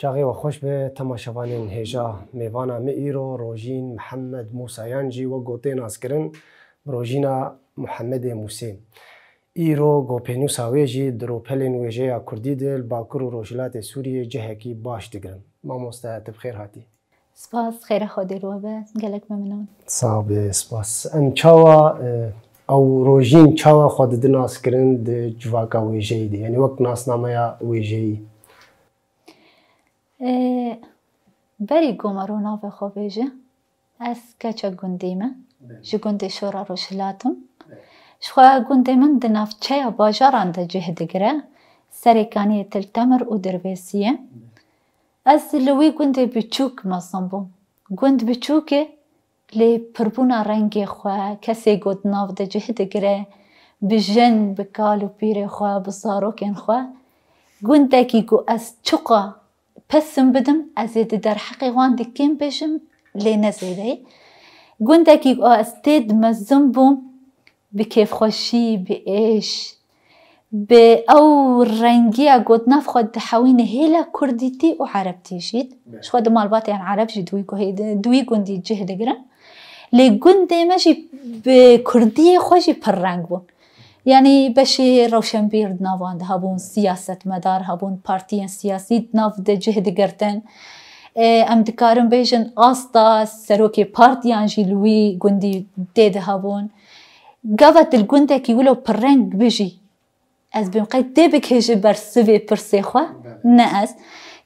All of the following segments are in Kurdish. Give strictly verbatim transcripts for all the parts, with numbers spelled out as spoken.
Çaxê we xweş be temaşevanên hêja. Mêvana me îro Rojîn Mihemed Mûsa yan jî wek ku tê naskirin bi Rojîna Mihemedê Mûsê. Îro ku pênûsa wê jî di rûpelên wêjeya kurdî de li Bakur û Rojhilatê Sûriyê cihekî baş digirin. Mamoste, tu bi xêr hatî. Spas, xêra Xwedê li we be. Gelek memnûn. Sax be, spas. Em çawa, e, ew Rojîn çawa xwe didi naskirin di civaka wêjeyî de? Yanî wek nasnameya wêjeyî? E, berî ku me ro navê xwe bêje, ez keça gundî me. Belê. Ji gundê Şora Rojhilat im. Belê. Ji xwe gundê min di navçeya bajaran de cih digire. Serê kaniyê Til Temir û Dirbêsiyê. Belê. Ez li wî gundê biçûk mezin bûm. Gund biçûk e, lê pirbûna rengê xwe, kesê ku di nav de cih digire, bi jin, bi kal û pîrê xwe, bi zarokên xwe. Gundekî ku ez çiqa pesim bidim, ez ê di derheqê wan dikêm bêjim, lê ne zêdeyî. Gundekî ku ez tê de mezin bûm, bi kêfxweşî, bi êş, bi ew rengiya ku di nav xwe dihewîne hêla kurdîtî û erebtî jî. Belê. Ji xwe di malbatê yan ereb jî di wî guhê de, di wî gundî cih digirin. Lê gundê me jî bi kurdiyê xwe jî pir reng bûn. Yanî beşê rewşenbîr di nav wan de hebûn, siyasetmedar hebûn, partiyên siyasî di nav de cih digirtin. Ê, em dikarin bêjin asta serokê partiyan jî li wî gundî tê de hebûn. Gava tu li gundekî wilo pirreng bijî, ez bêm qey tê bikê ji ber sivê pirsê xwe? Belê. Ne ez.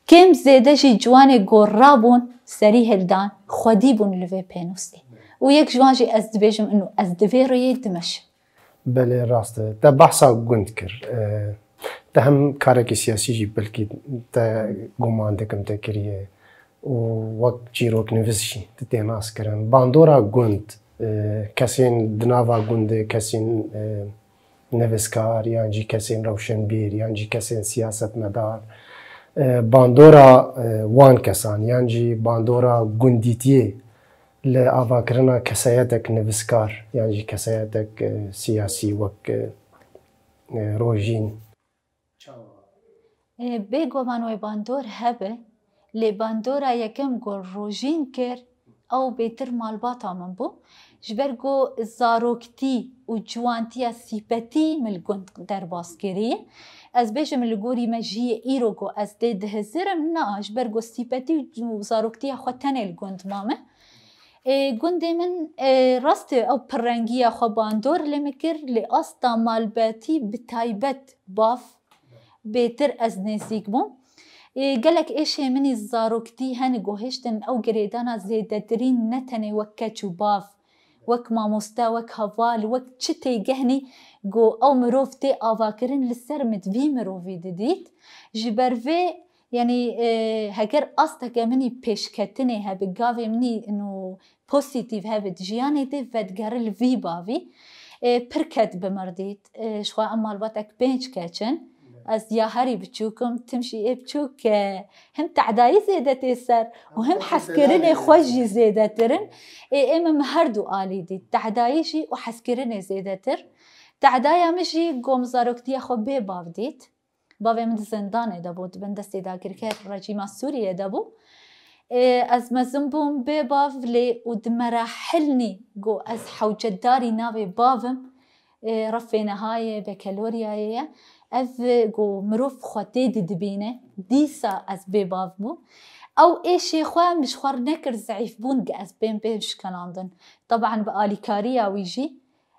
Kêm zêde jî ciwanê ku rabûn, serî hildan, xwedî bûn li vê pênûsê. Belê. Û yek ji wan jî ez dibêjim ino ez di vê rêyê dimeşim. Belê, rast e. Te behsa gund kir. E, te hem karekî siyasî jî belkî te guman dikim te kiriye û wek çîroknivîs jî tu tê naskirin. Bandora gund, e, kesên di nava gundê, kesên, e, nivîskar yan jî kesên rewşenbîr yan jî kesên siyasetmedar, e, bandora, e, wan kesan yan jî bandora gundîtiyê li avakirina kesayetek nivîskar yan jî kesayetek, e, siyasî wek, e, e, Rojîn. E, bêguman wê bandor hebe, lê bandora yekem ku Rojîn kir, ew bêtir malbata min bû. Ji ber ku zaroktî û ciwantiya sîpetî min li gund derbas kiriye. Ez bêjim li gorî me jiyê îro ku ez tê dihizirim, na, ji ber ku sîpetî û zaroktiya xwe tenê li gund mame. Ê, gundê min, ê, rast e, ew pirrengiya xwe bandor li min kir, lê asta malbatî bi taybet bav bêtir ez nêzîk bûm. Ê, gelek êşê min î zaroktî hene ku hiştin ew girêdana zêdetirîn ne tenê wek keç û bav, wek mamoste, wek heval, wek çi têgehnî ku ew mirov tê avakirin li ser min vî mirovî didît. Ji ber vê Yanî, e, heger asteke min î pêşketinê hebe, gavê min î ino pozîtîf hebe di jiyanê de, vedigere li vî bavî, e, pir ket bi mir dît. E, ji xwe em malbatek pênc keç in. Ez ya herî biçûk im, tim jî ê biçûk, e, him tehdayî zêde tê ser û him hezkirinê xwe jî zêdetir in. Ê, ê min her du alî dît. Tehdayî jî û hezkirinê zêdetir. Tehdaya min jî ku min zaroktiya xwe bê bav dît. Bavê min di zindanê de bû, di bin destê dagirker rejîma Sûriyê de bû. Ê, ez mezin bûm bê bav lê û di merahilnî ku ez hewcedarî navê bav im, ê, refê nehayê, bekeloriyayê ye. Ev ku mirov xwe tê didibîne, dîsa ez bê bav bûm. Ew êşê xwe min ji xwe nekir zeîfbûn ku ez bêm bêm şikelandin. Teban bi alîkariya wî jî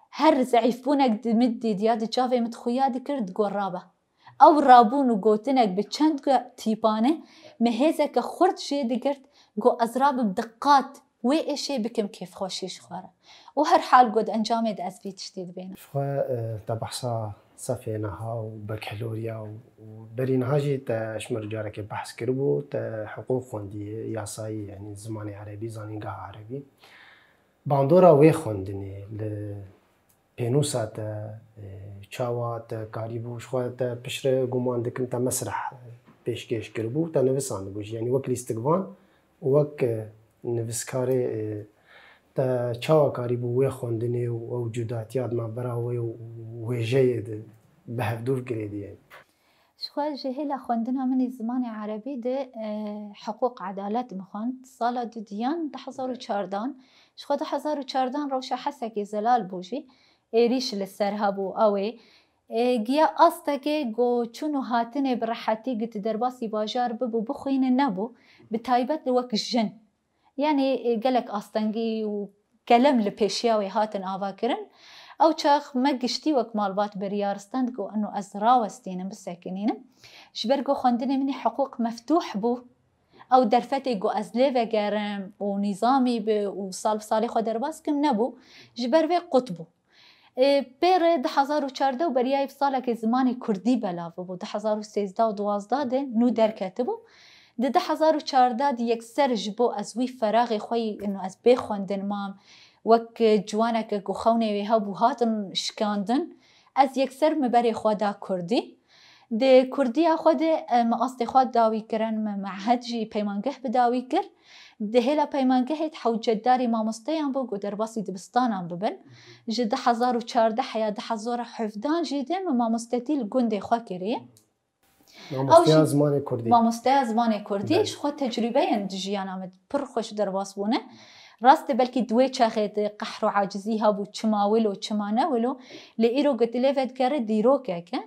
her zeîfbûnek di min dît ya di çavê min xuya dikir, digot rabe. Ew rabûn û gotinek bi çend ku tîpane min hêzeke xurt jê digirt, got ez rabim di qat wê êşê bikim kêfxweşî ji xwe re. Û her hal got encamê de ez vî tiştî dibînim. Ji xwe, e, te behsa sefê niha û bekeloriya û, û berî niha jî te ji min re carekê behs kiribû, te hiqûq xwendiye, yasayî, yanî zimanê erebî, zanîngeha erebî. Bandora wê xwendinê li pênûsa te, e, çawa te karîbû, ji xwe te piştre guman dikim te mesreh pêşkêş kiribû, te nivisandibû jî, yanî wek lîstikvan û wek, e, nivîskarê, e, te çawa karîbû wê xwendinê û ew cudatiya di navbera wê û wêjeyê de bi hevdû girêdiye? Ji Ji xwe ji hêla xwendina min ê zimanê erebî de, e, hiqûq, edalet min xwend. Sala dudiyan, du hezar û çardan. Ji xwe du hezar û çardan rewşa Hesekê zelal bû jî. Êrîş li ser hebû ew ê. E, giya astekê ku çûn û hatinê bi rehetî ku tu derbasî bajar bibû, bixwîne nebû. Bi taybet li wek jin. Yanî, e, gelek astengî û kelem li pêşiya wê hatin avakirin. Ew çax me giştî wek malbat biryar stend ku eno ez rawestînim, bisekinînim. Ji ber ku xwendinê min ê hiqûq meftûh bû, ew derfetê ku ez lê vegerim û nîzamî bi û sal bi salê xwe derbas kim nebû, ji ber vê qut bû. Ê, pê re du hezar û çardeh û beriyayê bi salekê zimanê kurdî belav bû. Du hezar û sêzdeh û duwazdeh de nû derketibû. Di du hezar û çardeh de yekser ji bo ez wî feraxê xwe yî, ino ez bê xwendin mam, wek ciwaneke ku xewnê wê hebû hatin şikandin, ez yekser min berê xwe da kurdî. Di kurdiya xwe de, e, me astê xwe dawî kirin, me mehed jî peymangeh bi dawî kir. Di hêla peymangehê de hewcetdarî mamosteyan bû ku derbasî dibistanan bibin. Ji du hezar û çardeh heya du hezar û hevdan jî de me mamostetî li gundê xwe kiriye. Mamosteya Ew jî zimanê kurdî. Mamosteya zimanê kurdî Belê. Ji xwe tecrûbeyên di jiyana min pir xweş derbas bûne. Rast e, belkî di wê çaxê de qehr û acizî hebû, çima wilo, çima ne wilo, lê îro ku tu lê vedigerî dîrokek e.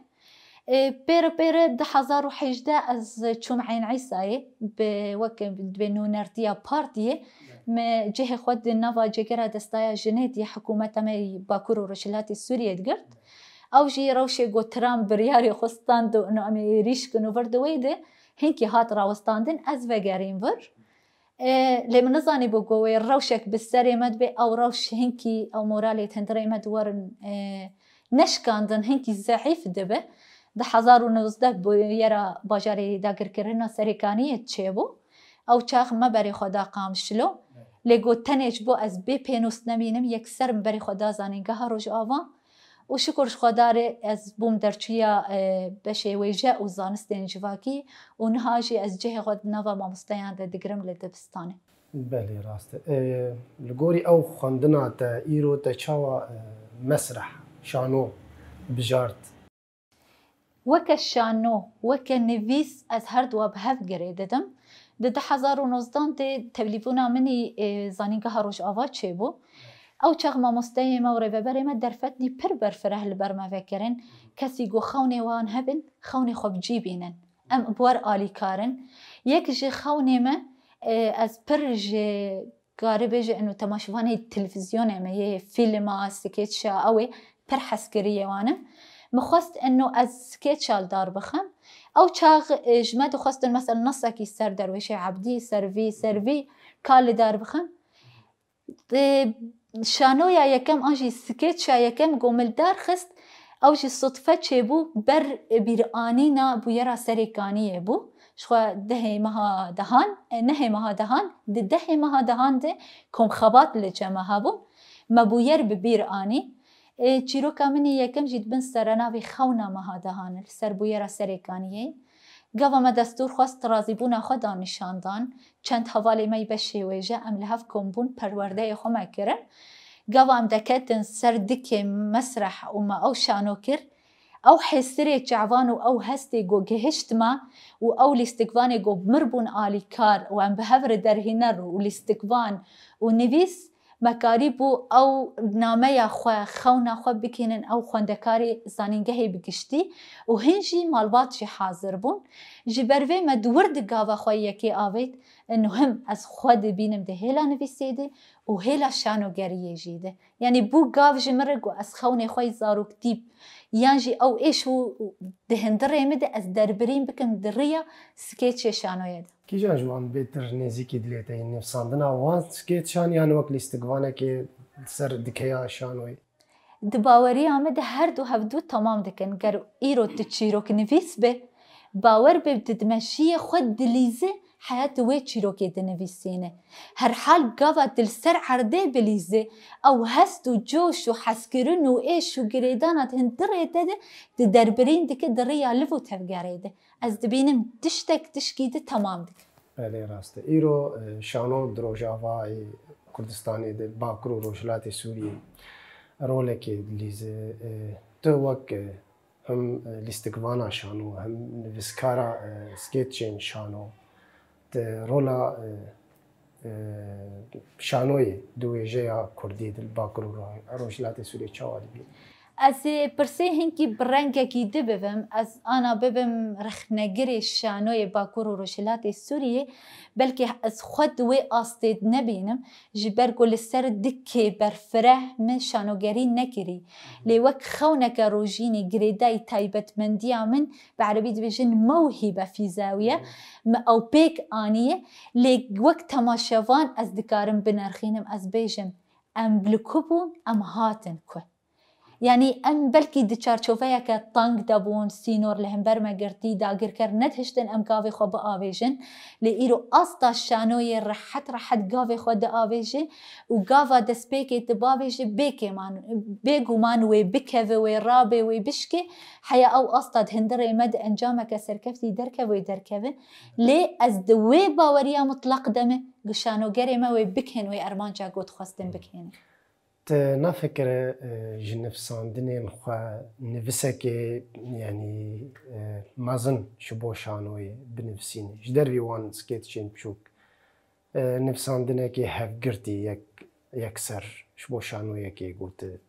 Ê, pêre pêre du hezar û hejdeh ez çûm Eyn Îsayê, bi wek dibê nûnertiya partiyê, me cihê xwe di nava cêgera destaya jinê diye hikûmeta me yî Bakur û Rojhilatê Sûriyê digirt. Ew jî rewşê ku Trump biryarê xwe stand û ino em ê êrîş kin û vir di wê de hinkî hat rawestandin ez vegerîm vir. E, lê min nizanîbû ku wê rewşek bi serê me dibe, ew rewş hinkî, ew moralê di hundirê me di werin, e, neşikandin, hinkî zeîf dibe. Du hezar û nozdeh bûyera bajarê dagirkirina Serêkaniyê çêbû. Ew çax me berê xwe da Qamişlo. Lê got tenê ji bo ez bê pênûs nemînim, yekser min berê xwe da Zanîngeha Rojava. Û şikur ji Xwedarê ez bûm derçûya, e, beşê wêje û zanistên civakî û niha jî ez cihê xwe di nava mamosteyan de digirim li dibistanê. Belê, rast e. E, li gorî ew xwendina te, îro te çawa, e, mesreh, şano bijart? Weke şano, weke nivîs ez her duwa bi hev girê didim. Di du hezar û nozdan de tevlîbûna min î, e, Zanîngeha Rojava çêbû. Ew çax mamosteyê me û rêveberê me derfetnî pir berfireh li ber me vekirin. Kesî ku xewnê wan hebin, xewnê xwe bi cî bînin. Em bi wer alîkar in. Yek ji xewnê me, e, ez pir ji karî bêje ino temaşevanê televîzyonê me yê fîlma, skeça, ew ê pir hezkiriyê wan im. Min xwest ino ez skeça li dar bixim. Ew çax, e, ji me dixwestin mesela nesekî ser Derwêşê Ebdî, ser vî, ser vî ka li dar bixim. Di şanoya yekem an jî skeça yekem ku min li dar xist, ew jî sutfe çêbû ber bîranîna bûyera Serêkaniyê bû. Ji xwe dehê meha dehan, e, nehê meha dehan, di dehê meha dehan de komxebat li cem me hebû. Me bûyer bi bîr anî. E, çîroka min ê yekem jî di bin serenavê xewna meha dehan li ser bûyera Serêkaniyê. Gava me destûr xwest, razîbûna xwe da nîşan dan. Çend hevalê me yî beşê wêje em li hev kom bûn, perwerdeyê xwe me kirin. Gava em deketin ser dikê mesreh û me ew şano kir, ew hêsirê çavan û ew hestê ku gihişt me û ew lîstikvanê ku mir bûn alîkar û em bi hev re derhîner û lîstikvan û nivîs, me karîbû ew nameya xwe, xewna xwe bikînin ew xwendekarê zanîngehê bi giştî û hin jî malbat jî hazir bûn. Ji ber vê me di wir di gava xwe yekê avêt, ino him ez xwe dibînim di hêla nivîsê de û hêla şanogeriyê jî de. Yanî bû gav ji min re ku ez xewnê xwe yî zaroktî yan jî ew êş û di hundirê min de ez derbirîn bikim di riya skeçê şanoyê de. Kîjan ji wan bêtir nêzîkî dilê te yî, nivîsandina wan skeçan yan wek lîstikvanekê li ser dikeya şanoyê? Di baweriya min de her du hevdu temam dikin. Ger îro tu çîroknivîs be, bawer be tu di mejiyê xwe dilîze, heya tu wê çîrokê dinivîsîne. Herhal gava tu li ser erdê bilîze, ew hest û coş û hezkirin û êş û girêdana di hundirê te de tu derbirîn dike di riya liv û tevgerê de. Ez dibînim tiştek tişkî di temam dikim. Belê, rast e. Îro, e, şano di Rojavayê Kurdistanê de, Bakur û Rojhilatê Sûriyê rolekê dilîze. E, tu wek, e, hem, e, lîstikvana şano, hem nivîskara, e, sketçên şano, di rola, e, e, şanoyê di wêjeya kurdî di Bakur û Ro-, Rojhilatê Sûriyê çawa dibî? Ez ê pirsê hinkî bi rengekî di bibim. Ez ana bibim rexnegirê şanoyê Bakur û Rojhilatê Sûriyê, belkî ez xwe di wê astê de nebînim, ji ber ku li ser dikê berfireh min şanogerî nekirî. Lê wek xewneke rojînî girêdayî taybetmendiya min, bi erebî dibêjin mewhîbe fî zawiye, min ew pêk aniye. Lê wek temaşevan ez dikarim binerxînim, ez bêjim, em li ku bûn, em hatin ku. Yanî em belkî di çarçoveyeke teng de bûn, sînor li hember me girtî, dagirker nedihiştin em gavê xwe biavêjin. Lê îro asta şanoyê rehet rehet gavê xwe diavêje û gava destpêkê tu bavêje bêkêman, bêguman wê bikeve, wê rabe, wê bişkê. Heya ew asta di hundirê me di encameke serkeftî derkeve wê derkeve. Lê ez di wê baweriya mutlaq de me, ku şanogerê me wê bikên wê ermanca ku dixwestin bikênin. Te nafikire, e, ji nivîsandinên xwe nivîsekê, yanî, e, mezin ji bo şanoyê binivîsînî? Ji dervî wan sketçên biçûk, e, nivîsandinekê hevgirtî yek, yekser ji bo şanoyekê gote?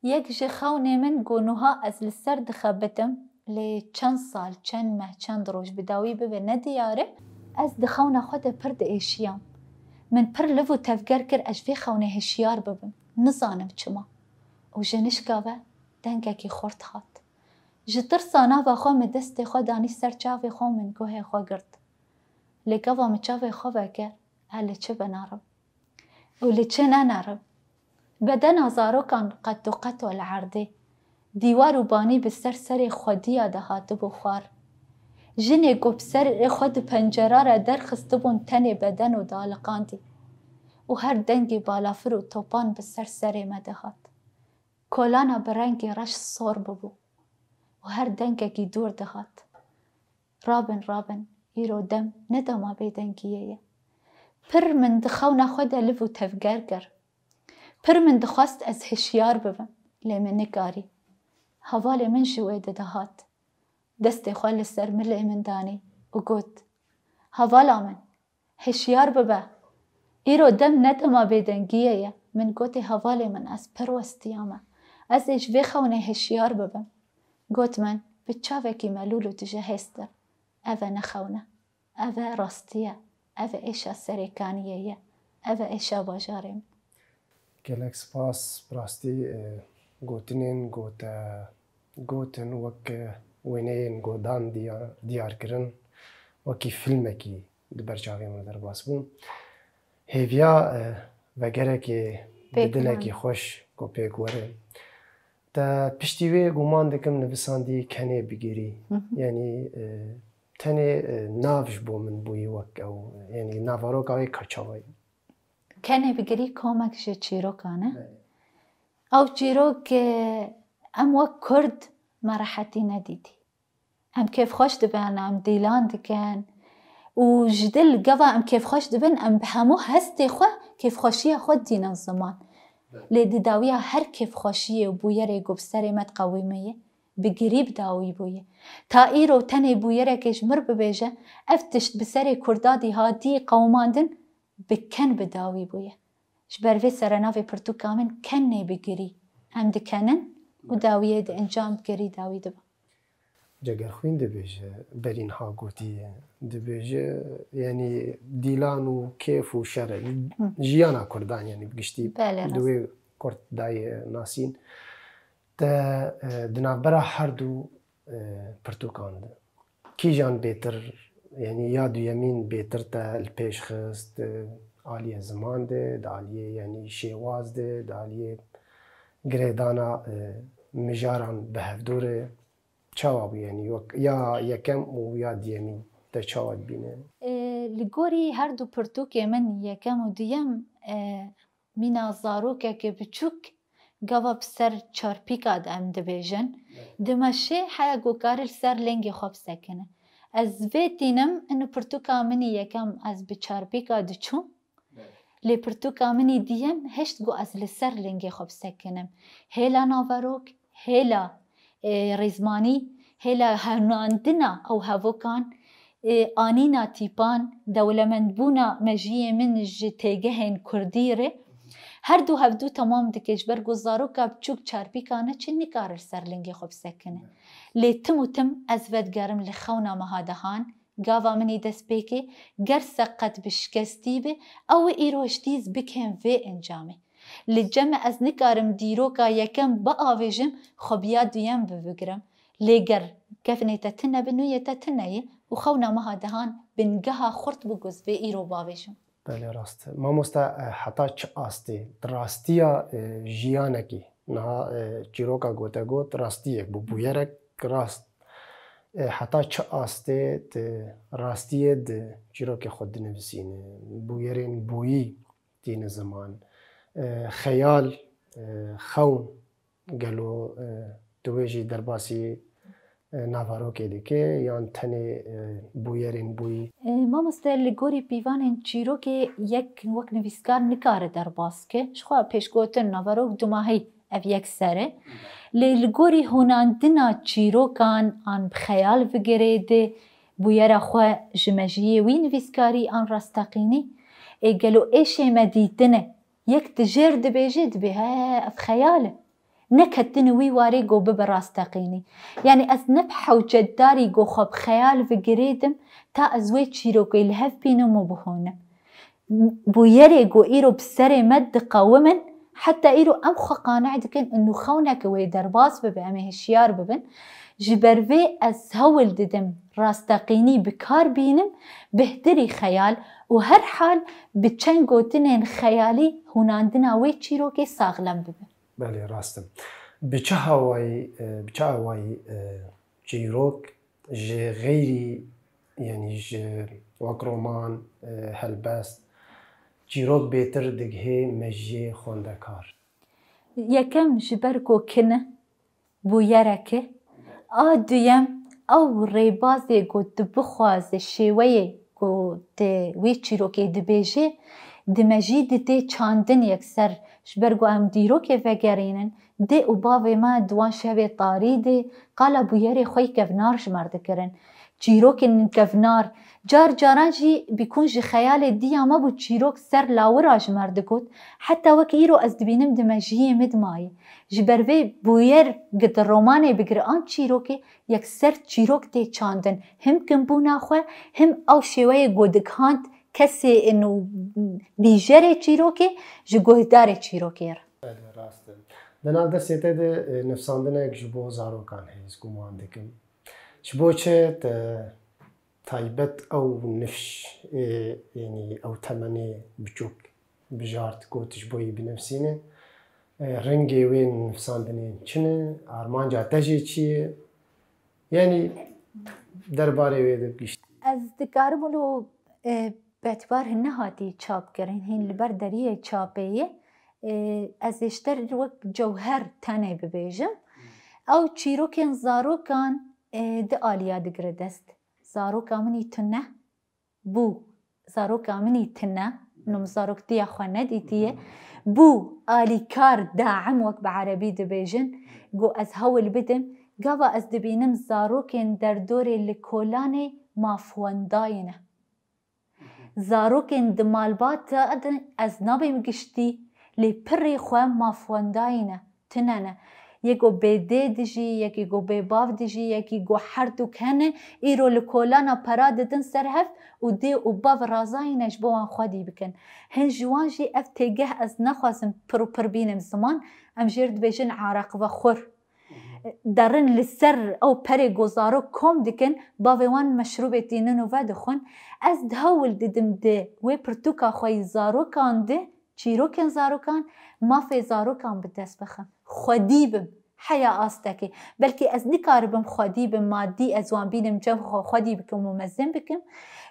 Yek ji xewnê min ku nuha ez li ser dixebitim, lê çend sal, çend meh, çend roj bi dawî bibe nediyar e. Ez di xewna xwe de pir diêşiyam. Min pir liv û tevger kir ez ji vê xewnê hişyar bibim. Nizanim çima. Û ji nişka ve dengekî xurt hat. Ji tirsa nava xwe min destê xwe danî ser çavê xwe û min guhê xwe girt. Lê gava min çavê xwe vekir, ez li çi binerim? Û li çi nenerim? Bedena zarokan qet û qet li erdê. Dîwar û banî bi ser serê xwediya de hatibû xwar. Jinê ku bi serê xwe di pencera re derxistibûn tenê beden û daliqandî. Û her dengê balafir û topan bi ser serê me dihat. Kolana bi rengê reş sor bibû û her dengekî dûr dihat. Rabin, rabin, îro dem ne dema bêdengiyê ye. Pir min di xewna xwe de liv û tevger kir. Pir min dixwest ez hişyar bibim, lê min nikarî. Hevalê min ji wê de dihat. Destê xwe li ser milê min danî û got, Hevala min, hişyar bibe. Îro dem ne dema bêdengiyê ye. Min gotê, Hevalê min, ez pir westiyame. Ez ê ji vê xewnê hişyar bibim. Got min, Bi çavekî melûl û tije hêstir. Ev e ne xewn e. Ev e rastî ye. Ev e êşa serêkaniyê ye. Ev e êşa bajarê min. Gelek spas, bi rastî, e, gotinên ku te gotin wek, e, wêneyên ku dan diyar, diyar kirin, wekî fîlmekî di ber çavê min derbas bû. Hêviya, e, vegerekê bi dilekî xweş ku pêk were. Te piştî wê guman dikim nivîsandî Kenê Bigirî. Hı hı. Yanî, e, tenê, e, nav ji bo min bûyî wek ew. Yanî navaroka wê ka çawa ye? Kenê Bigirî komek ji çîrokan e. Belê. Ew çîrok, e, em wek Kurd me rehetî nedîtî. Em kêfxweş dibin, em dîlan dikin û ji dil gava em kêfxweş dibin, em bi hemû hestê xwe kêfxweşiya xwe dînin ziman. Belê. Lê di dawiya her kêfxweşiyê û bûyerê ku bi serê me diqewîme ye, bi girî bi dawî bûye. Ta îro tenê bûyerekê ji mir bibêje, ev tişt bi serê Kurda dî hatî qewimandin, bi ken bi dawî bûye. Ji ber vê serenavê pirtûka min Kenê Bigirî. Em dikenin û dawiyê di encam gerî dawî dibe. Cegerxwîn dibêje, berî niha gotiye, dibêje, yanî dîlan û kêf û şer e. Hı. Jiyana Kurdan, yanî bi giştî. Belê, rast. Di wê kurt dayê nasîn. Te, e, di navbera her du, e, pirtûkan de kîjan bêtir, yanî ya duyemîn bêtir te li pêş xist, e, aliyê ziman de, di aliyê, yanî şêwaz de, di aliyê girêdana, e, mijaran bi hevdû re çawa bû, yanî wek ya yekem û ya duyemîn te çawa dibîne? E, li gorî her du pirtûkê min yekem û duyem, e, mîna zarokeke biçûk gava bi ser çarpîka de em dibêjin, evet, dimeşe heya ku kare li ser lengê xwe bisekine. Ez vê tînim, ino pirtûka min î yekem ez bi çarpîka diçûm, evet, lê pirtûka min î diyem hişt ku ez li ser lengê xwe bisekinim. Hêla naverok, hêla Ê, rêzmanî, hêla hewlandina ew hevokan, ê, anîna tîpan, dewlemendbûna mejiyê min ji têgehên kurdî re, her du hevdû temam dike, ji ber ku zaroka biçûk çarpîka neçe nikare li ser lingê xwe bisekine. Lê tim û tim ez vedigerim li xewna meha dehan, gava min ê destpêkê, ger seqet bi şikestî be, ew ê îro ji dîs bikêm vê encamê. Li cem ez nikarim dîroka yekem biavêjim, xwe bi ya duyem bibigirim. Lê ger kevnê te tune bi, nûyê te tune ye û xewna meha dehan bingeha xurt bû ku ez vê îro bavêjim. Belê, rast e. Mamoste, e, heta çi astê? Di rastiya, e, jiyanekî, niha, e, çîroka gote got, rastiyek bû, bûyerek rast. E, heta çi astê di rastiyê di çîrokê xwe dinivîsîne? Bûyerên bûyî tîne ziman. E, xeyal, e, xewn, gelo, e, tu wê jî derbasî, e, navarokê dike yan tenê, e, bûyerên bûyî? E, mamoste, li gorî pîvanên çîrokê yek wek nivîskar nikare derbas ke. Ji xwe pêşgotin navarok dumahî ev yek ser e. Lê li gorî hûnandina çîrokan an bi xeyal vigirê di bûyera xwe ji mejiyê wî nivîskarî an rasteqînî. Ê gelo êşê me dîtine? Yek di jêr dibêje, dibê, he, ev xeyal e. Neketine wî warê ku bibe rasteqînî. Yanî ez ne bi hewcetdarî ku xwe bi xeyal vigirêdim, ta ez wê çîrokê li hev bînim û bihûnim. Bûyerê ku îro bi serê me diqewimin, heta îro em xwe qane dikin, û xewneke wê derbas bibe, em ê hişyar bibin. Ji ber vê ez hewl didim rasteqînî bi kar bînim, bêhtirî xeyal û her hal bi çend gotinên xeyalî hûnandina wê çîrokê saxlem bibe. Belê, rast e. Bi çi hawayî, e, bi çi awayî, e, çîrok ji xeyrî, yanî ji wek roman, e, helbest, çîrok bêtir digihê mejiyê xwendekar? Yekem ji ber ku kin e, bûyerek e. A duyem, ew rêbazê ku tu bixwaze şêweyê ku tu wê çîrokê dibêje, di mejî di tê çandin yekser, ji ber ku em dîrokê vegerînin, dê û bavê me di wan şevê tarî de qala bûyerê xwe yî kevnar ji me re dikirin. Çîrokên kevnar, car caran jî bîkûn ji xeyalê diya me bû çîrok ser lawira ji me re digot, heta wek îro ez dibînim di mejiyê min de mayî. Ji ber vê bûyer gi di romanê bigire an çîrokê, yekser çîrok tê çandin. Him kinbûna xwe, him ew şêweyê ku digihand kesê û bîjerê çîrokê ji guhdarê çîrokê re. Belê, rast e. Di nav destê te de, e, nivîsandinek ji bo zarokan heye, ez guman dikim. Ji bo çi te taybet ew nifş, e, yanî ew temenê biçûk bijart, got ji bo yî binivîsîne? E, rengê wê nivîsandinê çi ne? Armanca te jê çi ye? Yanî derbarê wê de giştî. Ez dikarim wilo, e, betibar hin nehatî çapkirin, hîn li ber deriyê çapê ye. E, ez ê ji te re wek cewher tenê bibêjim. Ew çîrokên zarokan, e, di aliya digire dest. Zaroka min î tune bû. Zaroka min î tune, min zaroktiya xwe nedîtiye. Bû alîkar, daim wek bi erebî dibêjin, ku ez hewl bidim. Gava ez dibînim zarokên derdorê li kolanê mafwendayî ne. Zarokên di malbata de ez nabêm giştî, lê pirê xwe mafwendayî ne, tune ne. Yek ku bê dê dijî, yekî ku bê bav dijî, yekî ku her duk hene, îro li kolana pera didin ser hev û dê û bav razayî ne ji bo wan xwedî bikin. Hin ji wan jî ev têgeh ez naxwazim pir û pir bînim ziman, em jê re dibêjin areqvexwir. Derin li ser ew perê ku zarok kom dikin, bavê wan meşrûbê tînin û vedixwin. Ez di hewl didim di wê pirtûka xwe yî zarokan de, çîrokên zarokan, mafê zarokan bi dest bixim. Xwedî bim, heya astekê. Belkî ez nikaribim xwedî bim, madî ez wan bînim cem xwe xwedî bikim û mezin bikim.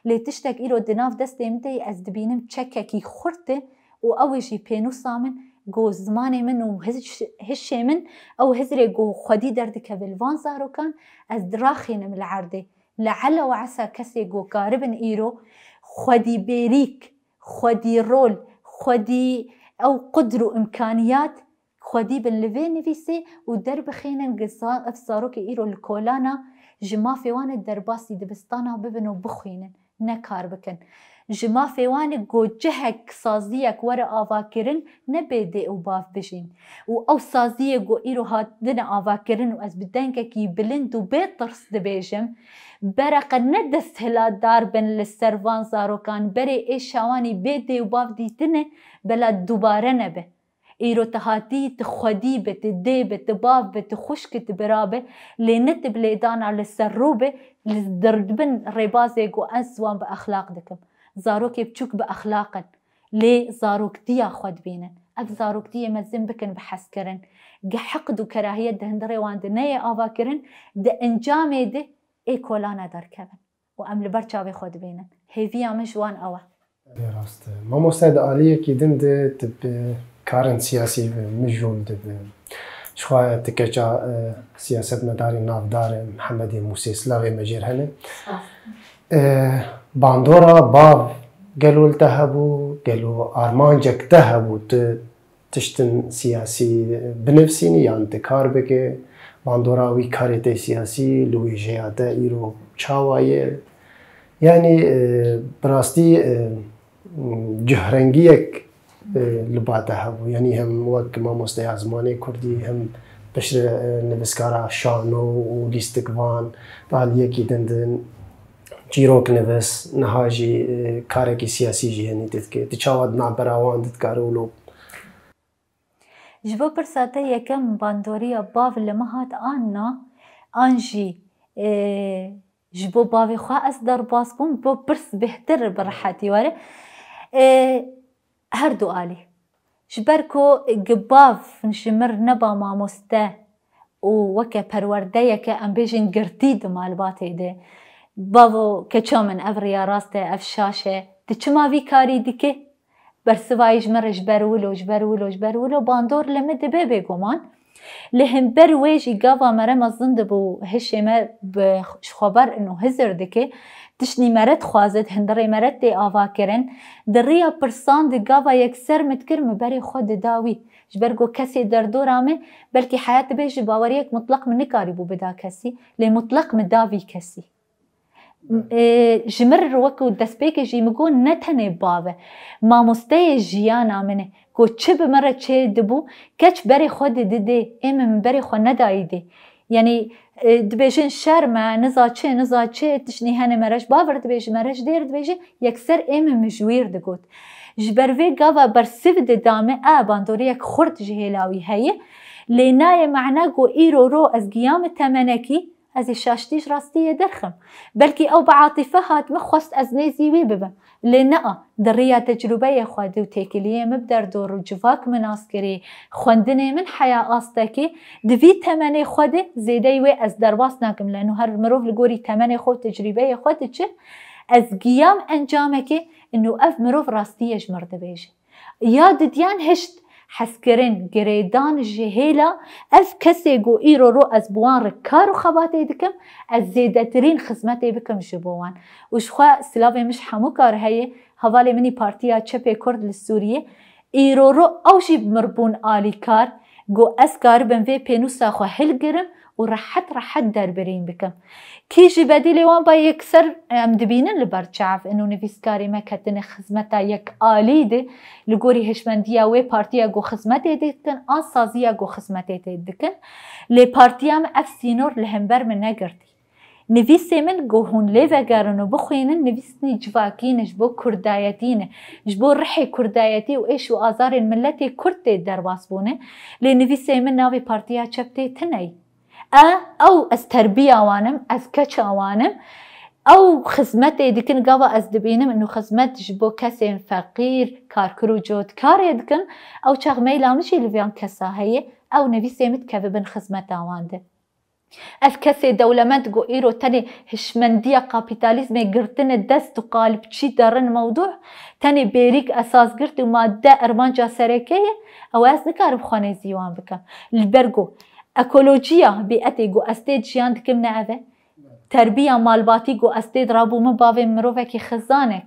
Lê tiştek îro di nav destê min de ye, ez dibînim çekekî xurt e, û ew ê jî pênûsa min, ku zimanê min û hiş-, hişê min, ew hizrê ku xwedî derdikeve li van zarokan, ez diraxînim li erdê. Le'ele we esa kesê ku karibin îro xwedî bêrîk, xwedî rol, xwedî ew qudr û imkaniyat xwedî bin li vê nivîsê û derbixînin, gi za-, ev zarokê îro li kolana ji mafê wan e derbasî dibistana bibin û bixwînin, ne kar bikin. Ji mafê wan e ku cihek, saziyek were avakirin, ne bê dê û bav bijîn. Û ew saziyê ku îro hatine avakirin û ez bi dengekî bilind û bê tirs dibêjim, bereqe ne desthilatdar bin li ser van zarokan, berê êşa wan î bê dê û bav dîtine, bela dubare nebe. Îro tu hatî, tu xwedî be, tu dê be, tu bav be, tu xwişk, tu bira be, lê ne tu bi lêdana li ser rû be, li dirbin rêbazê ku ez wan bi exlaq dikim. Zarokê biçûk bi exlaq in, lê zaroktiya xwe dibînin. Ev zaroktiyê mezin bikin bi hezkirin. Gi heqd û kerahiyet di hundirê wan de neyê avakirin, di encamê de ê kolana derkevin. Û em li ber çavê xwe dibînin. Hêviya min ji wan ew e. Ê rast e. Mamoste, di aliyekî din de tu bi karên siyasî ve mijûl dibe. Ji xwe tu keça, e, siyasetmedarê navdar e, Mihemedê Mûsê, silavê me jêr hene. Spas. E, bandora bav gelo li te hebû, gelo armancek te hebû, tu tiştin siyasî binivsînî yan tu kar bike, bandora wî karê te siyasî li wêjeya te îro çawa ye? Yanî, e, bi rastî, e, cuhrengiyek, e, li ba te hebû. Yanî hem wek mamosteya zimanê kurdî, hem piştre, e, nivîskara şano û lîstikvan, bi aliyekî din din çîrok nivis, niha jî, e, karekî siyasî jî henî didike. Tu çawa di navbera wan de dikare wilo? Ji bo pirsa te yekem, bandoriya bav li min hat an na, an jî, e, ji bo bavê xwe ez derbas bûm, bo pirs bêhtir bi rehetî were. E, her du alî. Ji ber ku gi bav ji mir neba mamoste û weke perwerdeyeke, em bêjin, girtî di malbatê de. Bavo, keça min, ev riya rast e, ev şaş e. Tu çima vî karî dikî? Bersivayî ji min re ji ber wilo, ji ber wilo, ji ber wilo bandor li min dibe bêguman. Li hember wê jî gava mere mezin dibû, hişê me bi ji xwe ber û hizir dike. Tiştî mere dixwaze, di hundirê mere tê avakirin. Di riya pirsan de gava yekser min dikir, min berê xwe dida wî. Ji ber ku kesê derdora min, belkî heyat dibe ji baweriyek mutleq min nikarîbû bida kesî, lê mutleq min da vî kesî. E, ji mir wekî destpêkê jî min got, ne tenê bav e, mamosteyê jiyana min e. Ku çi bi min re çê dibû, keç berê xwe dididê, ê min berê xwe nedayî dê. Yanî, e, dibêjin şerm e, niza çi, niza çi, tiştî hene mere ji bav re dibêjî, mere ji dêr dibêjî, yekser ê min mijwîr digot. Ji ber vê gava bersiv dida min, e, bandoriyek xurt ji hêla wî heye. Lê nayê mana ku îro ro ez giya min temenekî, ez ê şaştî ji rastiyê derxim. Belkî ew bi atîfe hat min, xwest ez nêzî wî bibim. Lê nea, di riya tecrûbeyê xwe de û têkiliyê min bi derdor û civak min nas kirî, xwendinê min heya astekî, di vî temenê xwe de zêdeyî wê ez derbas nakim. Leno her mirov li gorî temenê xwe û tecrûbeyê xwe diçe, ez giyam encamekê, ino ev mirov rastiyê ji mir dibêje. Ya didiyan hişt, hezkirin, girêdan ji hêla ev kesê ku îro ro ez bi wan re kar û xebatê dikim, ez zêdetirîn xizmetê bikim ji bo wan. Û ji xwe silavê min ji hemû kar heye, hevalê min î Partiya Çepê Kurd li Sûriyê, îro ro ew jî bi mir bûn alîkar, ku ez karibim vê pênûsa xwe hilgirim û rehet rehet derbirîn bikim. Kî jî bedîlê wan ba yekser em dibînin li ber çav, ino nivîskarê me ketine xizmeta yek alî de, li gorî hişmendiya wê partiya ku xizmetê dikin, an saziya ku xizmetê tê dikin. Lê partiya min ev sînor li hember min negirtî. Nivîsê min ku hûn lê vegerin û bixwînin, nivîsnî civakî ne, ji bo kurdayetî ne, ji bo rihê kurdayetî û êş û azarên miletê kurd tê derbas bûne. Lê nivîsê min navê partiya çep tê tune ye. E, ew ez terbiya wan im, ez keça wan im. Ew xizmetê dikin, gava ez dibînim, ino xizmet ji bo kesên feqîr, karkir û cotkarê dikin. Ew çax meyla min jî li van kesa heye, ew nivîsê min dikeve bin xizmeta wan de. Ev kesê dewlemend ku îro tenê hişmendiya kapîtalîzmê girtine dest û qalibçî derin mewdû, tenê bêrîk esas girt û madde ermanca sereke ye, ew ez nikarim xwe nêzî wan bikim. Li ber ku ekolojiya bîetê ku ez tê de jiyan dikim ne ev e. Terbiya malbatî ku ez tê de rabû min bavê mirovekî xizan e.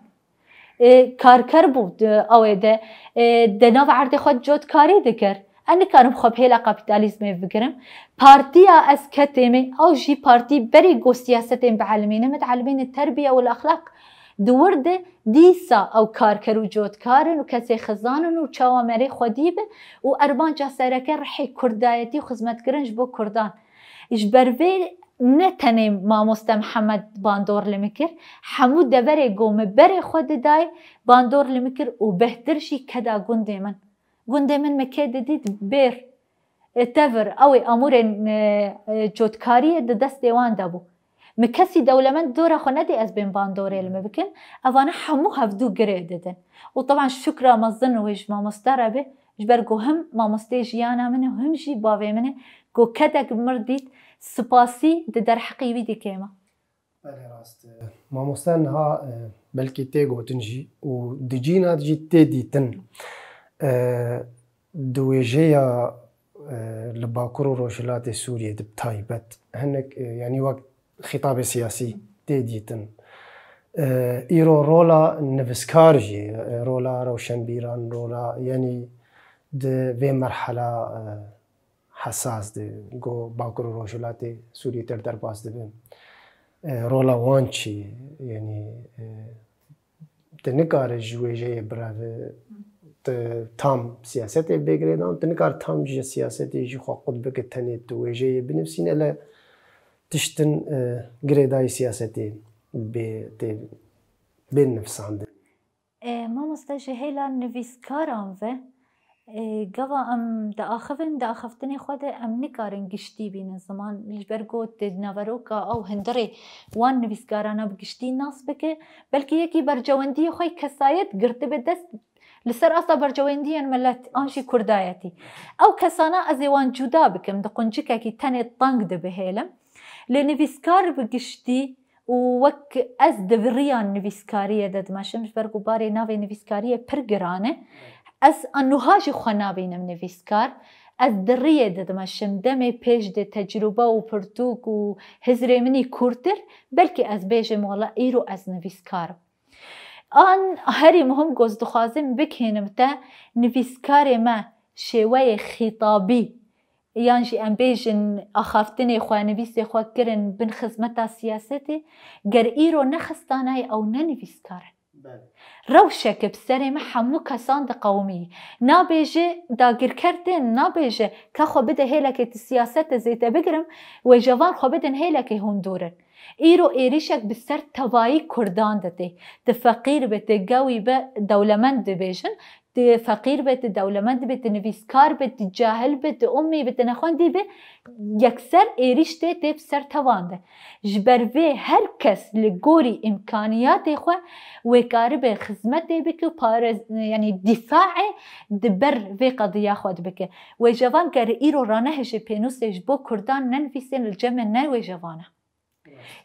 E, karker bû di ew ê de, e, di nav erdê xwe cotkarî dikir. Ez nikarim xwe bi hêla kapîtalîzmê bigirim. Partiya ez ketê me, ew jî partî berê ku siyasetên bielimîne, min dielimîne terbiye û exlaq. Di wir de dîsa ew karker û cotkar in û kesê xizan in û çawa merê xwedî be û armanca sereke rihê kurdayetî û xizmetkirin ji bo kurdan. Ji ber vê ne tenê mamoste Mihemed bandor li min kir, hemû deverê ku min berê xwe didayê bandor li min kir û bêhtir jî keda gundê min. Gundê min min kê didît bêr, e, tevir, ew ê amûrên, e, e, cotkariyê di destê wan de bû. Min kesî dewlemend dora xwe nedê ez bên bandorê li min bikin. Evane hemû hevdû girê didin. Û teban şukra mezin wê ji mamoste re be, ji ber ku him mamosteyê jiyana min e, him jî bavê min e, ku kedek bi mir dît, spasî di derheqî wî dikê me. Belê rast e. Mamoste niha, e, belkî tê gotin jî û di cîna jî tê dîtin. E, di wêjeya, e, li Bakur û Rojhilatê Sûriyê de bi taybet hinek, e, yanî wek xîtabê siyasî tê dîtin. E, îro rola nivîskar jî, e, rola rewşenbîran, rola, yanî di vê merhela, e, hesas de, ku Bakur û Rojhilatê Sûriyê ter derbas dibe. E, rola wan çi ye? Yanî, e, tu nikare ji wêjeyê bireve, tu tam siyasetê bê girêdan, tu nikare tam ji siyasetê jî xwe qut bike, tenê tu wêjeyê binivîsîne, lê tiştin, e, girêdayî siyasetê bê, tê, bên nivîsandin. E, mamoste, ji hêla nivîskaran ve, e, gava em diaxivin, di axiftinê xwe de em nikarin giştî bînin ziman. Ji ber ku di naveroka ew hundirê wan nivîskarana bi giştî nas bike, belkî yekî bercewendiyê xwe yê kesayet girtibe dest li ser asta bercewendiyên milet an jî kurdayetî. Ew kesana ez ê wan cuda bikim, di quncikekî tenê teng de bihêlim. Lê nivîskar bi giştî û wek ez di vî riya nivîskariyê de dimeşim, ji ber ku barê navê nivîskariyê pir giran e. Ez a nuha jî xwe nabînim nivîskar. Ez di riyê de dimeşim. Demê pêş de tecrûbe û pirtûk û hizrê min î kûrtir, belkî ez bêjim, wela îro ez nivîskar im. An herî muhim ku ez dixwazim bigihînim te, nivîskarê me şêweyê xîtabî, yan jî em bêjin axaftinê xwe, nivîsê xwe kirin bin xizmeta siyasetê, ger îro ne xistanayê ew ne nivîskar in. Belê. Rewşeke bi serê me hemû kesan diqewimî. Nabêje dagirker tên, nabêje ka xwe bide hêlekê tu siyasete zêde bigirim, wêjevan xwe bidin hêlekê hundurin. Îro êrîşek bi ser tevayî kurdan de tê. Tu feqîr be, tu gewî be, dewlemend dibêjin. Tu feqîr be, tu dewlemend be, tu nivîskar be, tu cahil be, tu ummî be, tu nexwendî be, yekser êrîş tê, tê bi ser tevan de. Ji ber vê her kes li gorî îmkaniyatê xwe wê karibe xizmetê bike û pare, yanî dîfaê di ber vê qediya xwe dibike. Wêjevan ger îro ranehêje pênûsê ji bo kurdan nenivîsên li cem me ne wêjevan e.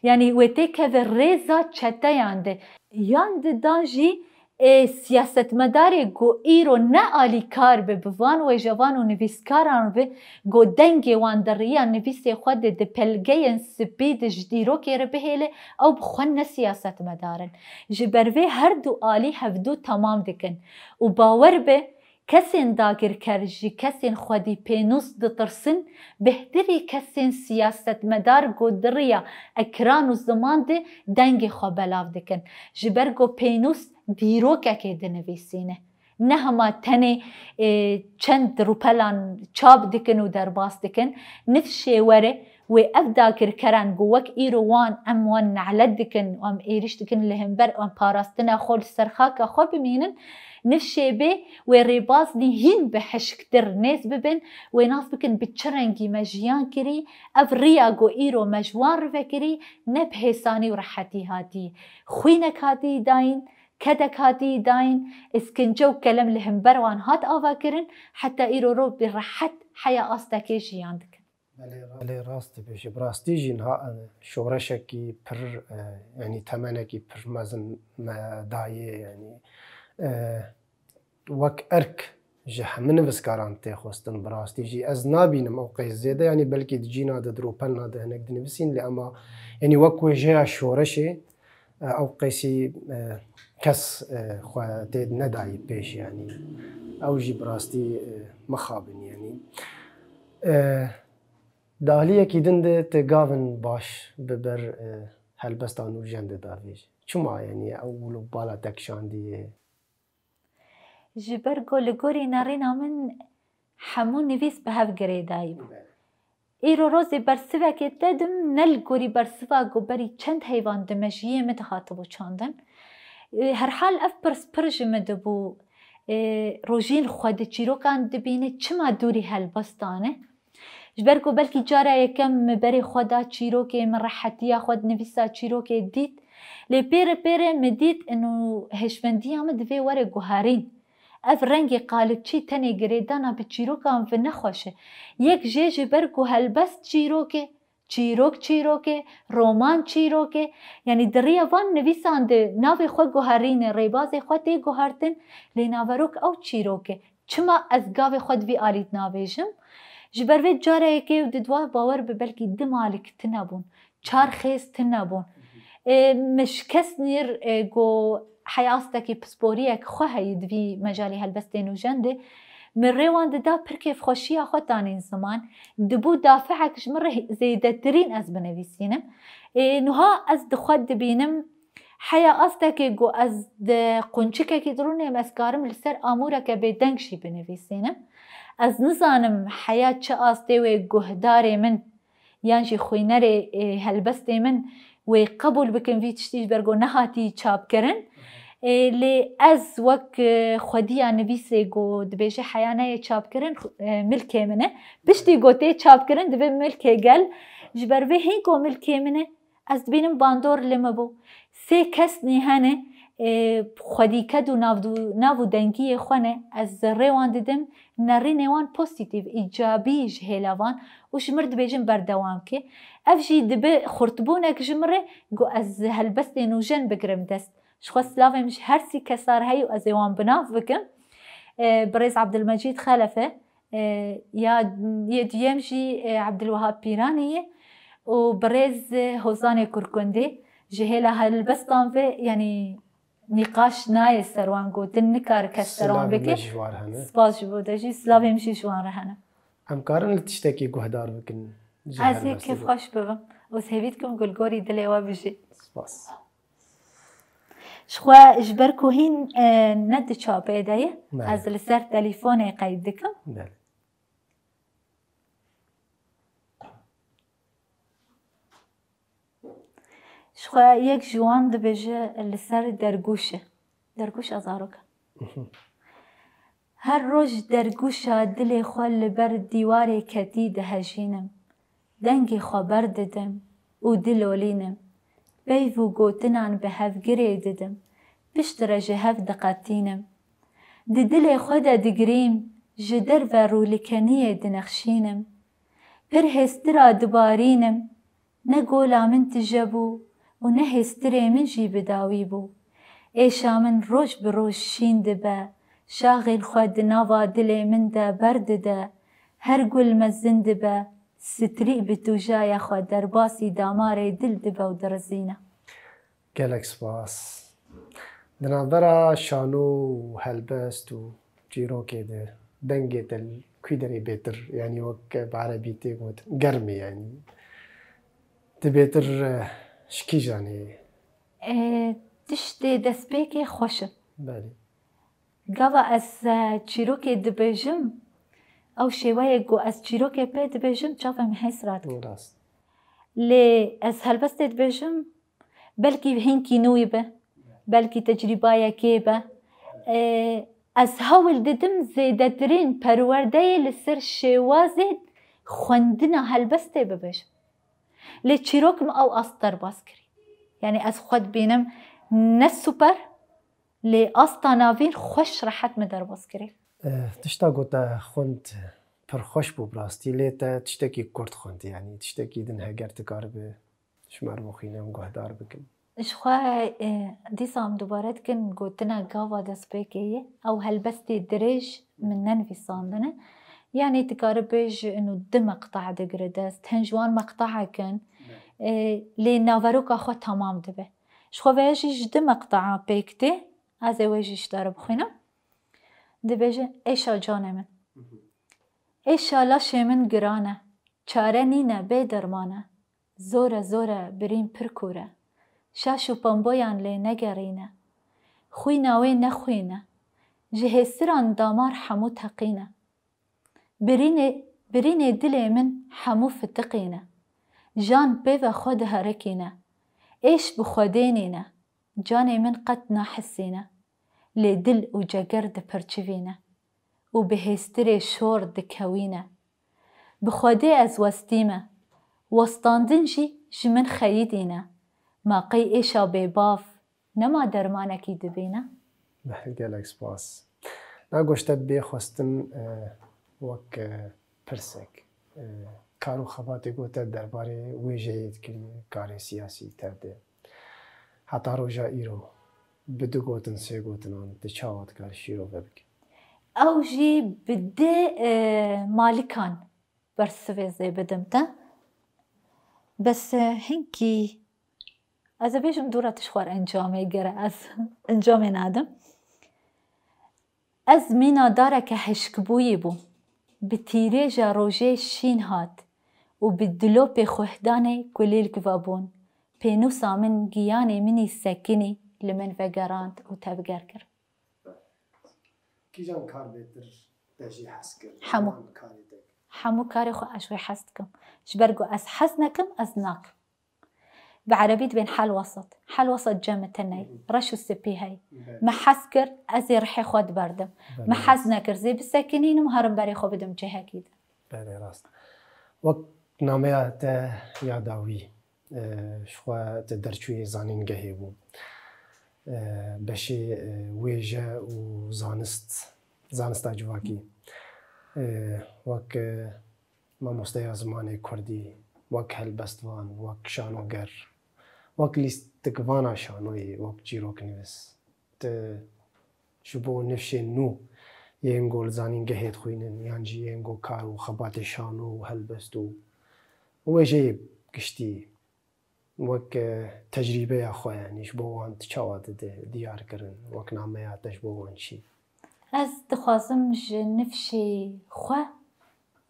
Yanî wê têkeve rêza çeteyan de. Yan didan jî, ê, siyasetmedarê ku îro ne alîkar be bi van wêjevan û nivîskaran ve, ku dengê wan di riya nivîsê xwe de di pelgeyên spî de ji dîrokê re bihêle, ew bi xwe ne siyasetmedar in. Ji ber vê her du alî hevdu temam dikin. Û bawer be, kesên dagirker ji kesên xwedî pênûs ditirsin, bêhtirî kesên siyasetmedar ku di riya ekran û ziman de dengê xwe belav dikin. Ji ber ku pênûs dîrokekê dinivîsîne. Ne hema tenê, e, çend rûpelan çap dikin û derbas dikin. Nifşê were, wê ev dagirkeran ku wek îro wan, em wan nelet dikin, em êrîş dikin li hember, em parastina xwe li ser xaka xwe bimînin, nifşê bê wê rêbaznî hîn bi hişktir nêz bibin, wê nas bikin bi çi rengî me jiyan kirî, ev riya ku îro me ji wan rive kirî, ne bi hêsanî û rehetî hatî. Xwînek hatî dayîn, kedek hatî dayîn, iskince û kelem li hember wan hat avakirin, heta îro ro bi rehet heya astekê jiyan dikin. Belê, belê, rast dibêjî. Bi rastî jî niha, e, şoreşekî pir, e, yanî temenekî pir mezin me dayê, yanî, e, wek erk ji hemî nivîskaran tê xwestin. Bi rastî jî ez nabînim ew qey zêde, yanî belkî di cîna de, di rûpelna de hinek dinivîsîn, lê ema, yanî wek wêjeya şoreşê, e, ew qeysî, e, kes, e, xwe tê nedayî pêş, yanî ew jî bi rastî, e, mixabin, yanî. E, di aliyekî din de tu gavin baş bi ber, e, helbesta Nûrjen de davêjî. Çima, yanî ew wilo bala te kişandiye? Ji ber ku li gorî nerîna min hemû nivîs bi hev girêdayî bû. Îro rozê bersivekê te dim, ne li gorî bersiva ku berî çend heyvan di mejiyê min de hatibû çandin. Ê, herhal ev pirs pir ji min dibû. Ê, rojîn xwe di çîrokan dibîne, çima dûrî helbestan e? Ji ber ku belkî cara yekem min berê xwe da çîrokê, min rehetiya xwe di nivîsa çîrokê dît. Lê pêre pêre min dît, ino hêşmendiya min divê were guherîn. Ev rengê qalibçî tenê girêdana bi çîrokan vi nexweş e. Yek jê ji ber ku helbest çîrok e, çîrok çîrok e, roman çîrok e. Yanî di riya van nivîsan de navê xwe guherîne, rêbazê xwe tê guhertin, lê naverok ew çîrok e. Çima ez gavê xwe di vî alî dinavêjim? Ji ber vê cara yekê û di dua bawer bi belkî du mal tune bûn, çar xêz tune bûn. Ê, min şikest nîr, ê, ku heya astekî pisporiyek xwe heyî di vî mecalê helbestê nûjen de, min rê wan dida pir kêfxweşiya xwe tanîn ziman. Dibû dafeek ji min re zêdetirîn ez binivîsînim. Ê, nuha ez di xwe dibînim, heya astekê ku ez di qunçikekî dirûnê me, ez karim li ser amûreke bêdeng jî binivîsînim. Ez nizanim heya çi astê wê guhdarê min yan jî xwînerê, ê, helbestê min wê qebûl bikin vî tiştî ji ber ku nehatî çapkirin. Ê, lê ez wek, e, xwediya nivîsê ku dibêje heya neyê çapkirin, xu-, e, milkê min e. Piştî ku tê çapkirin divê milkê gel. Ji ber vê hîn ku milkê min e, ez dibînim bandor li min bû. Sê kesnî hene, ê, xwedîked û navdû-, nav û dengiyê xwe ne. Ez rê wan didim, nerînê wan pozîtîf, îcabî ji hêla van û ji mir dibêjin berdewam ke. Ev jî dibe xurtbûnek ji min re, ku ez helbestê nûjen bigirim dest. Ji xwe silavê min ji her sî kesa re heye û ez ê wan bi nav bikim. Ê, birêz Abdulmecîd Xelef e, e, ya yê duyem jî, e, Abdulwehab Pîranî ye û birêz, e, Hozanê Kurkundî ji hêla helbestan ve, yanî nîqaş nayê ser wan gotin, nikare kes ser wan bike. Silavê me ji wan re hene. Spas ji bo te jî, silavê min jî ji wan re hene. Em karin li tiştekî guhdar bikin ji helbestê? Ez ê kêfxweş bibim û hêvî dikim ku li gorî dilê we bijî. Spas. Ji xwe ji ber ku hîn, e, ne di çapê de ye, belê, ez li ser telîfonê qeyd dikim. Belê. Ji xwe yek ji wan dibêje li ser dergûş e. Dergûşa zarokan. Her roj dergûşa dilê xwe li ber dîwarê ketî dihejînim. Dengê xwe berdidim û dilolînim. Peyv û gotinan bi hev girê didim. Piştre ji hev diqetînim. Di dilê xwe de digirîm, ji derve rûlikeniyê dinexşînim. Pir hêstira dibarînim. Ne gola min tije bû û ne hêstirê min jî bi dawî bû. Êşa min roj bi roj şîn dibe, şaxên xwe di nava dilê min de berdide, her gul mezin dibe, strî bi tûjaya xwe derbasî damarê dil dibe û dirizîne. Gelek spas. Di navbera şano û helbest û çîrokê de dengê te li kû derê bêtir, yanî wek bi erebî tê gotin, germ e yanî. Tu bêtir, eh, ji kîjan î? E, tiştê destpêkê xweş e. Belê. Gava ez, e, çîrokê dibêjim, ew şêweyê ku ez çîrokê pê dibêjim, çavê min hês radikin. Rast. Lê ez helbestê dibêjim, belkî hinkî nû be, belkî tecrîbayekê be. E, ez hewl didim zêdetirîn perwerdeyê li ser şêwazê xwendina helbestê bibêjim. Lê çîrok min ew ast derbas kirî. Yanî ez xwe dibînim ne super, lê asta navîn xweş rehet min derbas kirî. Eh, tişta ku te xwend pir xweş bû bi rastî, lê te tiştekî kurt xwend, yanî tiştekî din heger tu karibe ji me re bixwîne em guhdar bikin. Ji xwe, e, dîsa em dubare dikin gotina gava destpêkê ye. Ew helbestê dirêj min nenivîsandine. Yanî tu kare bêj ino du meqta digire dest. Hin ji wan meqtahek in. E, lê naveroka xwe temam dibe. Ji xwe veya jî ji du meqtaa pêk tê. Ez ê wê jî ji te re bixwînim. Dibêje, êşa canê min. Êşa laşê min giran e. Çare nîne, bê derman e. Zor e, zor e, birîn pir kûr e. Şaş û pemboyan lê negerîne. Xwîna wê ne xwîn e. Ji hêsiran damar hemû teqîne. Birînê, birînê dilê min hemû fitiqîne. Jan pê ve xwe diherikîne. Êş bi Xwedê nîne. Canê min qet nahisîne. Lê dil û ceger dipirçivîne. Û bi hêstirê şor dikewîne. Bi Xwedê ez westîme. Westandin jî ji min xeyidîne. Ma qey êşa bêbav nema dermanekî dibîne? Beh, gelek spas. Na goşte bê xwestin, e, wek, e, pirsek, e, kar û xebatê ku te derbarê wêjeyê dikirî, karê siyasî tev de. Heta roja îro bi du gotin, sê gotinan tu çawa dikarî şîrove bikî? Ew jî bi du, e, malikan bersivê zê bidim te. Bes, e, hinkî ez ê bêjim dû re tu ji xwe re encamê gere ez encamê nadim. Ez mîna dareke hişkbûyî bûm. Bi tîrêja rojê şîn hat û bi dilopê xuhdanê kulîlk vebûn. Pênûsa min giyanê min î sekinî li min vegerand û tevger kir. Kîjan kar bêtir te jî hez kir? Hemû. Yan karê te? Hemû karê xwe ez ji wê hez dikim. Ji ber ku ez hez nekim, ez nakim. Bi erebî dibên hel wesat. Hel wesat cem teney. Hı hı. Reş û spî hey. Belê. Me hez kir, ez ê rihê xwe diberdim. Belê. Me hez nekir, zê bisekinînim, herim berê xwe bidim cihekî din. Belê, rast. Wek nameya te ya dawî, e, ji xwe te derçûyê zanîngehê bû. E, beşê, e, wêje û zanist, zanista civakî. E, wek, e, mamosteya zimanê kurdî, wek helbestvan, wek şanoger, wek lîstikvana şanoyê, wek çîroknivîs. Tu ji bo nifşên nû yên ku li zanîngehê dixwînin, yan jî yên ku kar û xebatê şano û helbest û wêjeyê giştî wek, e, tecrîbeya xwe, yanî ji bo wan tu çawa dide diyar kirin, wek nameya te ji bo wan çi? Ez dixwazim ji nifşê xwe,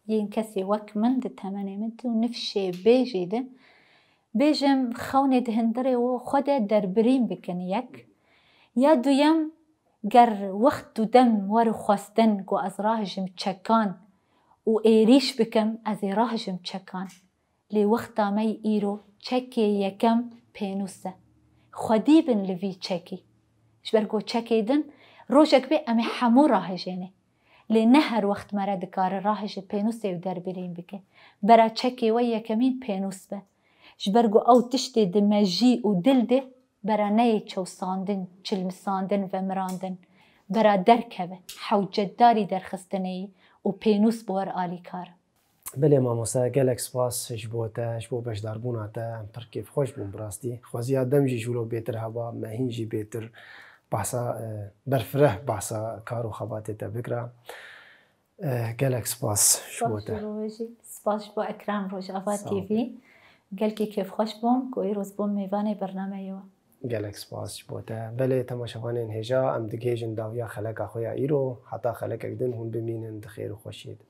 yên kesê wek min di temenê min de û nifşê bê jî de, bêjim, xewnê di hundirê û xwe de derbirîn bikin yek. Ya duyem, ger wext û dem were xwestin ku ez rahijim çekan û êrîş bikim, ez ê rahijim çekan. Lê wexta me yî îro çekê yekem pênûs e. Xwedî bin li vî çekî. Ji ber ku çekê din rojek bê em ê hemû rahijênê. Lê ne her wext mere dikare rahije pênûsê û derbirîn bike. Bera çekê we yekemîn pênûs be. Ji ber ku ew tiştê di mejî û dil de bera neyê çewsandin, çilmisandin, vemirandin. Bera derkeve, hewcetdarî derxistinê yî û pênûs bi we re alîkar e. Belê mamoste, gelek spas ji bo te, ji bo beşdarbûna te. Em pir kêfxweş bûn bi rastî. Xweziya dem jî ji wilo bêtir heba, me hîn jî bêtir behsa, e, berfireh behsa kar û xebatê te bikira. E, gelek spas ji bo te. Spas ji bo we jî. Spas ji bo ekran Rojava T V. Gelkî kêfxweş bûm ku îro bûm mêvanê bernameyê we. Gelek spas ji bo te. Belê, temaşevanên hêja, em digihêjin dawiya xeleka xwe ya îro. Heta xelekek din hûn bimînin di xêr û xweşiyê de.